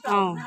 Ov.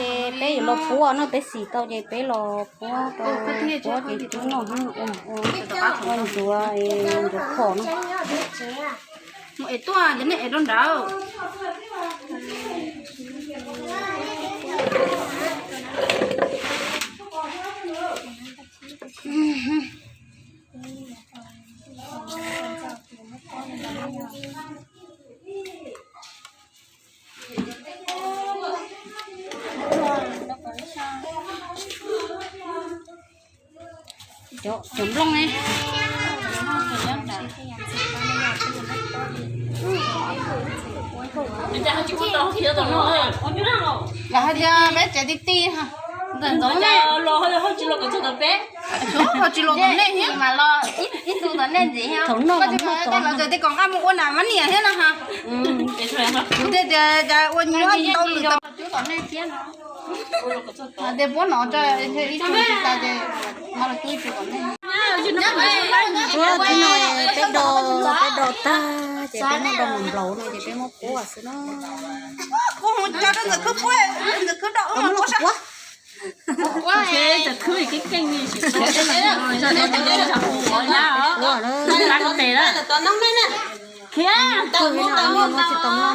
Ces peb yuav los puab no, peb xim tau ces peb los puab, puab ces cub noj ua, ua ncuav, ncuav phom no. Mus es tuaj, cov nej es rau nrad. Cov nplooj ne. Los hais tias peb tsev ti ti, ntawm ntawd ne, los ho tsis los kom txog tom peb, ho tsis los tom nej thiab mas los ib tug tom nej ntxiv. Thaum no los txog tej kom nqa mus ua nam mab niam thiab no ha. Kuv thiaj tias cas ua nyuaj ntau lwm tom nej thiab no. Tias puab no ib tug tsis tas ces no los cub ib tug tom nej. Puab tib no peb do, peb do tag ces peb muab do nplaum nplaum no ces peb muab puab xwb na. Kuv mus tso rau ntawm khwb puab, ntawm khwb do wb mus puab. Txawm khwb keej keej li, khiav, tsis tau noj na, tsis tau noj na, tsis tau noj na, tsis tau noj na, tsis tau noj na.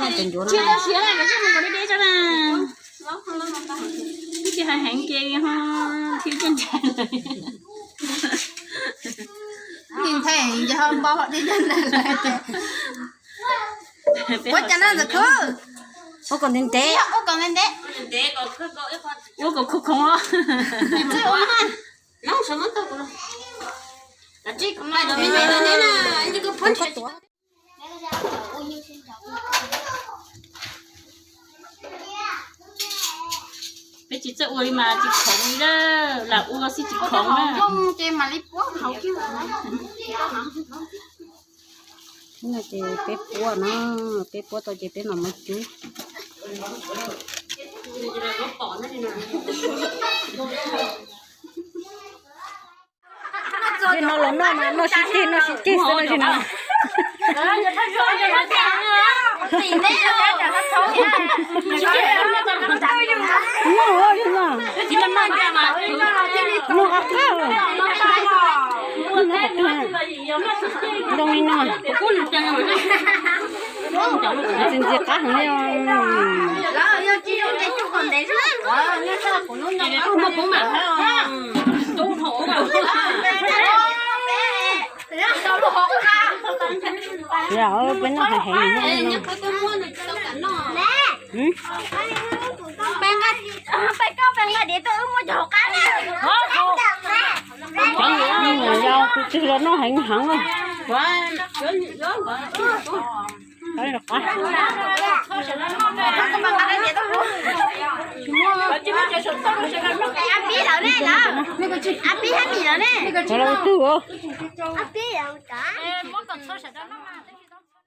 Ib tsis hais heev ces ho thiab coj ntshai lawm. Ntshai yog npau hom thiab coj ntshai lawm. Ua cas no ntxawm khwb? Ua kom ntev ntev. Ua kom ntev ntev. Ua kom khoov khoov os. Peb tsis txawj ua li mas tsis khoov li, lam ua xwb tsis khoov na. Ces mam li puab hauv kiag. No ces peb puab no, peb puab tau ces peb mam muab cub. Tej no los noj mas noj sib ceg noj sib ceg xwb no tsis no. Noj, noj qab qab. Zoo li no. Ntxim ntxim qab heev li. Yog peb noj heev heev. Peb nqa, peb koj peb nqa diav tuaj wb muab cov hauv qab na. Yog kuv tsis los noj heev heev. Ab pib lawm ne, ab pib hab mis lawm ne. Ab pib lawm.